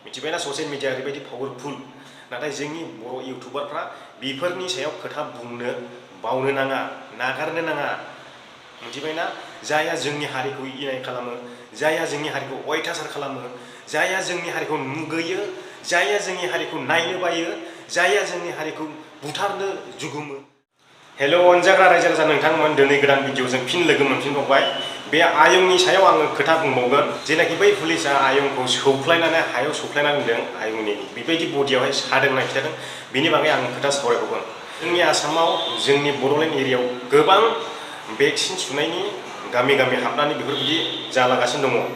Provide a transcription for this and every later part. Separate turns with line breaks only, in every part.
मिथिबायना social media ओरैबायदि powerful नाथाय जोंनि बर' इउटुबारफ्रा बेफोरनि सायाव खोथा बुंनो बावनो नाङा नागारनो नाङा मिथिबायना जायहा जोंनि हारिखौ इनाय खालामो जायहा जोंनि हारिखौ अयथासार खालामो जायहा जोंनि हारिखौ मुगैयो जायहा जोंनि हारिखौ नायनो बायो जायहा जोंनि हारिखौ बुथारनो जुगुमो हेल' अनजाग्रा रायजो राजा नोंथांमोन दिनै गोदान भिडिअजों फिन लोगो मोनफिनबावबाय बे आयंनि सायाव आङो खोथा बुंबावगोन जेनाखि बै पुलिसा आयंखौ सौख्लायनानै हायाव सौख्लायनानै दोनदों आयंनि बेबायदि बडियावहाय सादोंना खिथादों बिनि बागै आङो खोथा सावरायबावगोन जोंनि आसामाव जोंनि बड'लेण्ड एरियायाव गोबां भेक्सिन सुनायनि गामि गामि हाबनानै बेफोरबायदि जालागासिनो दङ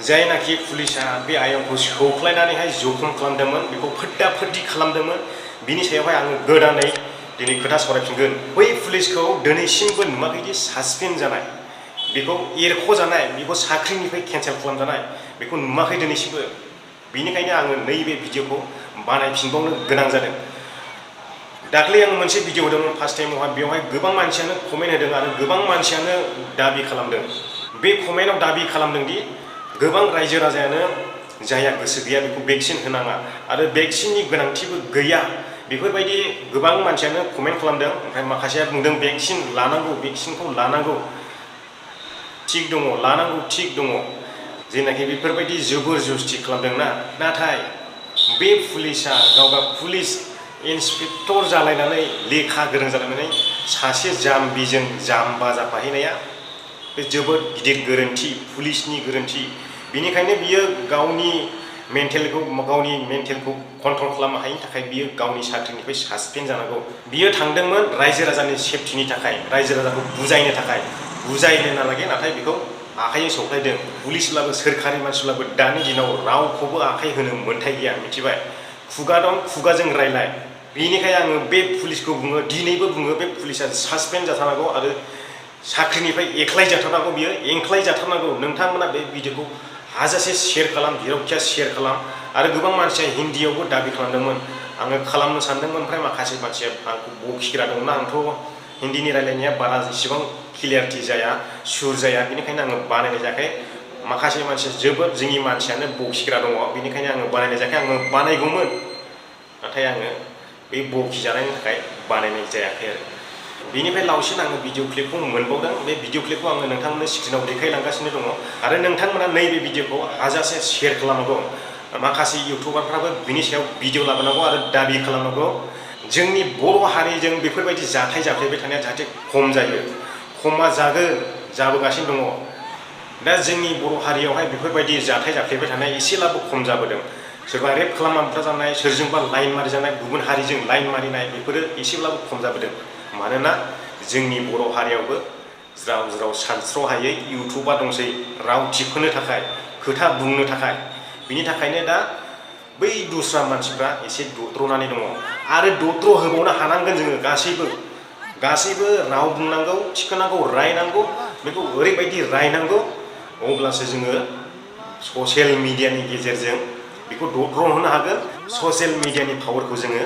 जायनाखि पुलिसा बे आयंखौ सौख्लायनानैहाय जखम खालामदोंमोन बेखौ फोद्दा फोद्दि खालामदोंमोन बिनि सायावहाय आङो गोदानै दिनै खोथा सावरायफिनगोन बै पुलिसखौ दिनैसिमबो नुवाखैदि सासपेन्ड जानाय बेखौ एरख'जानाय बेखौ साख्रिनिफ्राय केन्सेल खालामजानाय बेखौ नुवाखै दिनैसिमबो बेनिखायनो आङो नैबे भिडिअखौ बानायफिनबावनो गोनां जादों दाख्लै आं मोनसे भिडिअ होदोंमोन फार्स्ट टाइमावहाय बेवहाय गोबां मानसियानो कमेन्ट होदों आरो गोबां मानसियानो दाबि खालामदों बे कमेन्टआव दाबि खालामदों दि गोबां रायजो राजायानो जायहा गोसो गैया बेखौ भेक्सिन होनाङा आरो भेक्सिननि गोनांथिबो गैया बेफोरबायदि गोबां मानसियानो कमेन्ट खालामदों ओमफ्राय माखासेया बुंदों भेक्सिन लानांगौ भेक्सिनखौ लानांगौ थिग दङ लानांगौ थिग दङ जेनाखि बेफोरबायदि जोबोर जस्ति खालामदोंना नाथाय बे पुलिसा गावगा पुलिस इन्सपेक्टर जालायनानै लेखा गोरों जालायनानै सासे जाम्बिजों जाम्बा जाफाहैनाया बे जोबोद गिदिर गोरोन्थि पुलिसनि गोरोन्थि बेनिखायनो बियो गावनि मेन्टेलखौ कन्ट्रल खालामनो हायिनि थाखाय बियो गावनि साख्रिनिफ्राय सासपेन्ड जानांगौ बियो थांदोंमोन रायजो राजानि सेफटिनि थाखाय रायजो राजाखौ बुजायनो थाखाय बुजायनो नालागे नाथाय बेखौ आखाइजों सौख्लायदों पुलिसब्लाबो सोरखारि मानसिब्लाबो दानि दिनाव रावखौबो आखाइ होनो मोन्थाय गैया मिथिबाय खुगा दं खुगाजों रायलाय बेनिखाय आङो बे पुलिसखौ बुङो दिनैबो बुङो बे पुलिसा सासपेन्ड जाथारनांगौ आरो साख्रिनिफ्राय एख्लाय जाथारनांगौ बियो एंख्लाय जाथारनांगौ नोंथांमोना बे भिडिअखौ हाजासे शेयार खालाम जेरावखिया शेयार खालाम आरो गोबां मानसिया हिन्दीयावबो दाबि खालामदोंमोन आङो खालामनो सानदोंमोन ओमफ्राय माखासे मानसिया आंखौ बखिग्रा दंना आंथ' हिन्दीनि रायलायनाया बारा इसेबां क्लियारिटि जाया सुर जाया बेनिखायनो आङो बानायनाय जायाखै माखासे मानसिया जोबोद जोंनि मानसियानो बखिग्रा दङ बेनिखायनो आङो बानायनाय जायाखै आङो बानायगौमोन नाथाय आङो बे बखिजानायनि थाखाय बानायनाय जायाखै आरो बेनिफ्राय लावसिन आङो भिडिअ क्लिपखौ मोनबावदों बे भिडिअ क्लिपखौ आङो नोंथांमोननो स्क्रिनाव देखायलांगासिनो दङ आरो नोंथांमोना नैबे भिडिअखौ हाजासे शेयार खालामनांगौ माखासे इउटुबारफ्राबो बिनि सायाव भिडिअ लाबोनांगौ आरो दाबि खालामनांगौ जोंनि बर' हारिजों बेफोरबायदि जाथाय जाफ्लेबाय थानाया जाहाथे खम जायो खमा जागोन जाबोगासिनो दङ दा जोंनि बर' हारियावहाय बेफोरबायदि जाथाय जाफ्लेबाय थानाया एसेब्लाबो खम जाबोदों सोरबा रेप खालामना बुथारजानाय सोरजोंबा लाइन मारिजानाय गुबुन हारिजों लाइन मारिनाय बेफोरो एसेब्लाबो खम जाबोदों मानोना जोंनि बर' हारियावबो ज्राव ज्राव सानस्र'हायै इउटुबार दंसै राव थिखोनो थाखाय खोथा बुंनो थाखाय बिनि थाखायनो दा बै दस्रा मानसिफ्रा एसे दद्र'नानै दङ आरो दद्र' होबावनो हानांगोन जोङो गासैबो राव बुंनांगौ थिखोनांगौ रायनांगौ बेखौ ओरैबायदि रायनांगौ अब्लासो जोङो ससियेल मिडियानि गेजेरजों बेखौ दद्र' होनो हागोन ससियेल मिडियानि पावारखौ जोङो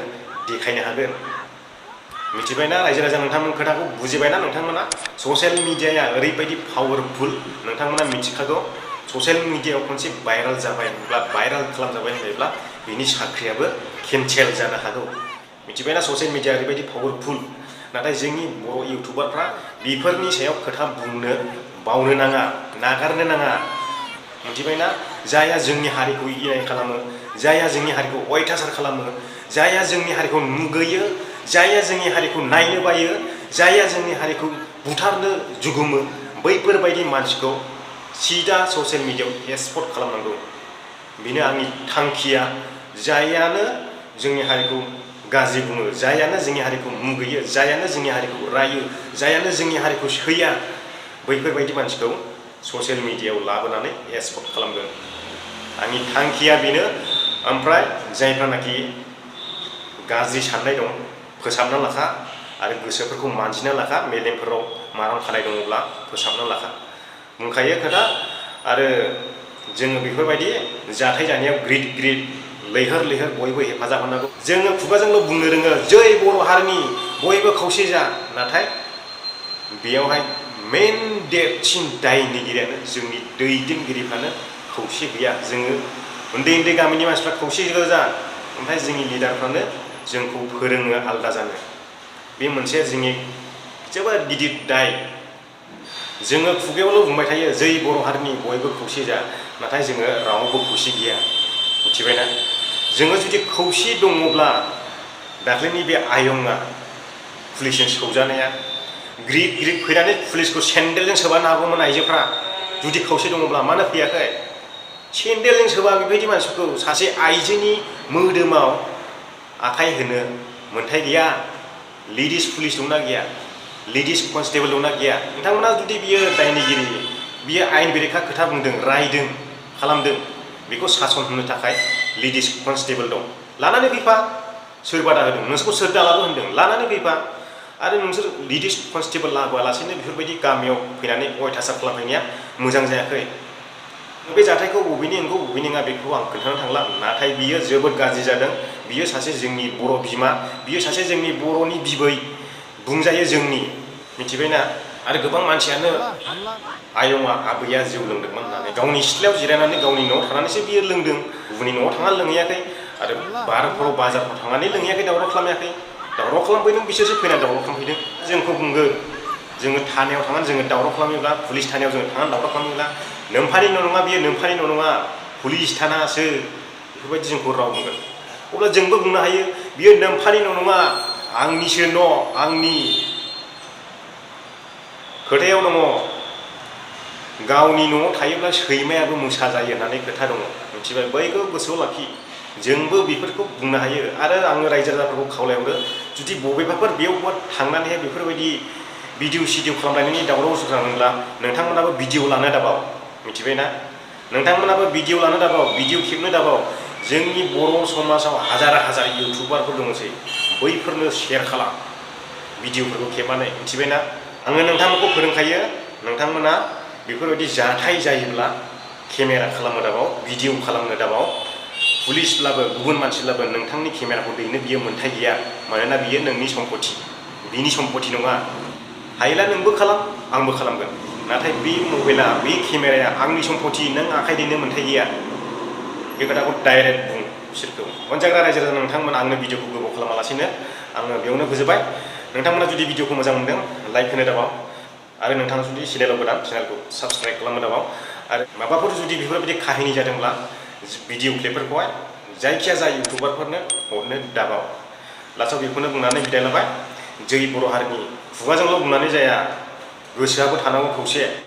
देखायनो हागोन मिथिबायना रायजो राजा नोंथांमोन खोथाखौ बुजिबायना नोंथांमोना ससियेल मिडियाया ओरैबायदि पावारफुल नोंथांमोना मिथिखागौ ससियेल मिडियायाव खनसे भाइराल जाबाय होनब्ला भाइराल खालामजाबाय होनब्ला बिनि साख्रियाबो केन्सेल जानो हागौ मिथिबायना ससियेल मिडिया ओरैबायदि पावारफुल नाथाय जोंनि बर' इउटुबारफ्रा बेफोरनि सायाव खोथा बुंनो बावनो नाङा नागारनो नाङा मिथिबायना जायहा जोंनि हारिखौ इनाय खालामो जायहा जोंनि हारिखौ अयथासार खालामो जायहा जोंनि हारिखौ मुगैयो जायहा जोंनि हारिखौ नायनो बायो जायहा जोंनि हारिखौ बुथारनो जुगुमो बैफोरबायदि मानसिखौ सिदा ससियेल मिडियायाव एक्सपर्ट खालामनांगौ बेनो आंनि थांखिया जायहानो जोंनि हारिखौ गाज्रि बुङो जायहानो जोंनि हारिखौ मुगैयो जायहानो जोंनि हारिखौ रायो जायहानो जोंनि हारिखौ सैया बैफोरबायदि मानसिखौ ससियेल मिडियायाव लाबोनानै एक्सपर्ट खालामगोन आंनि थांखिया बेनो ओमफ्राय जायफ्रानाखि गाज्रि साननाय दं फोसाबना लाखा आरो गोसोफोरखौ मानजिना लाखा मेलेमफोराव माराम खानाय दङब्ला फोसाबना लाखा बुंखायो खोथा आरो जोङो बेफोरबायदि जाथाय जानायाव ग्रिद ग्रिद लैहोर लैहोर बयबो हेफाजाब होनांगौ जोङो खुगाजोंल' बुंनो रोङो जै बर' हारिनि बयबो खौसे जा नाथाय बेयावहाय मेन देरसिन दायनिगिरियानो जोंनि दैदेनगिरिफ्रानो खौसे गैया जोङो उन्दै उन्दै गामिनि मानसिफ्रा खौसे गोजा ओमफ्राय जोंनि लिडारफ्रानो जोंखौ फोरोङो आलदा जानो। बे मोनसे जोंनि जोबोद गिदिर दाय। जोङो खुगायावल' बुंबाय थायो जै बर' हारिनि बयबो खौसे जा, नाथाय जोङो रावबो खौसे गैया, मिथिबायना? जोङो जुदि खौसे दङब्ला दाख्लैनि बे आयंआ पुलिसजों सौजानाया ग्रिद ग्रिद फैनानै पुलिसखौ सेन्देलजों सोबानो हागौमोन आइजोफ्रा, जुदि खौसे दङब्ला। मानो फैयाखै? सेन्देलजों सोबा बेबायदि मानसिफोरखौ सासे आइजोनि मोदोमाव आखाइ होनो मोन्थाय गैया। लेडिस पुलिस दंना गैया? लेडिस कनस्टेबल दंना गैया? नोंथांमोना जुदि बियो दायनिगिरि, बियो आयेन बेरेखा खोथा बुंदों, रायदों, खालामदों, बेखौ सासन होनो थाखाय लेडिस कनस्टेबल दं। लानानै फैफा। सोर बादा होदों? नोंसोरखौ सोर दालाबो होनदों? लानानै फैफा। आरो नोंसोर लेडिस कनस्टेबल लाबोआलासेनो बेफोरबायदि गामियाव फैनानै अयथासार खालामनाया मोजां जायाखै। बे जाथायखौ बबेनि नंगौ बबेनि नङा बेखौ आं खोन्थानो थांला, नाथाय बियो जोबोद गाज्रि जादों। बियो सासे जोंनि बर' बिमा, बियो सासे जोंनि बर'नि बिबै बुंजायो जोंनि, मिथिबायना? आरो गोबां मानसियानो आयंआ आबैया जौ लोंदोंमोन होननानै गावनि सिथ्लायाव जिरायनानै गावनि न'आव थानानैसो बियो लोंदों, गुबुननि न'आव थांनानै लोंहैयाखै। आरो बारफोराव बाजारफ्राव थांनानै लोंहैयाखै, दावराव खालामहैयाखै। दावराव खालामफैदों बिसोरसो फैनानै दावराव खालामफैदों। जोंखौ बुंगोन जोङो थानायाव थांनानै जोङो दावराव खालामोब्ला, पुलिस थानायाव जोङो थांनानै दावराव खालामोब्ला, नोम्फानि न' नङा बियो, नोम्फानि न' नङा, पुलिस थानासो, बेफोरबायदि जोंखौ राव बुंगोन। अब्ला जोंबो बुंनो हायो बियो नोम्फानि न' नङा, आंनिसो न', आंनि खोथायाव दङ गावनि न'आव थायोब्ला सैमायाबो मोसा जायो होननानै खोथा दङ, मिथिबाय? बैखौ गोसोआव लाखि। जोंबो बेफोरखौ बुंनो हायो। आरो आङो रायजो राजाफोरखौ खावलायहरो, जुदि बबेबाफोर बेयावबा थांनानैहाय बेफोरबायदि भिडिअ सिडिअ खालामलायनायनि दावराव जादोंब्ला नोंथांमोनाबो भिडिअ लानो दाबाव, मिथिबायना? नोंथांमोनाबो भिडिअ लानो दाबाव, भिडिअ खेबनो दाबाव। जोंनि बर' समाजाव हाजार हाजार इउटुबारफोर दङसै, बैफोरनो शेयार खालाम भिडिअफोरखौ खेबनानै, मिथिबायना? आङो नोंथांमोनखौ फोरोंखायो, नोंथांमोना बेफोरबायदि जाथाय जायोब्ला केमेरा खालामनो दाबाव, भिडिअ खालामनो दाबाव। पुलिसब्लाबो गुबुन मानसिब्लाबो नोंथांनि केमेराखौ दैनो बियो मोन्थाय गैया, मानोना बियो नोंनि सम्पति, बिनि सम्पति नङा। हायोला नोंबो खालाम, आंबो खालामगोन, नाथाय बे मबाइला, बे केमेराया आंनि सम्पति, नों आखाइ दैनो मोन्थाय गैया। बे खोथाखौ डाइरेक्ट बुं बिसोरखौ। अनजाग्रा रायजो राजा नोंथांमोन, आंनो भिडिअखौ गोबाव खालामालासिनो आङो बेयावनो फोजोबबाय। नोंथांमोना जुदि भिडिअखौ मोजां मोनदों लाइक होनो दाबाव, आरो नोंथाङा जुदि चेनेलाव गोदान चेनेलखौ साबस्क्राइब खालामनो दाबाव। आरो माबाफोर जुदि बेफोरबायदि काहिनि जादोंब्ला भिडिअ क्लिपफोरखौहाय जायखिया जाय इउटुबारफोरनो हरनो दाबाव। लास्टआव बेखौनो बुंनानै बिदाय लाबाय। जै बर' हारिनि, खुगाजोंल' बुंनानै जाया, गोसोआबो थानांगौ खौसे।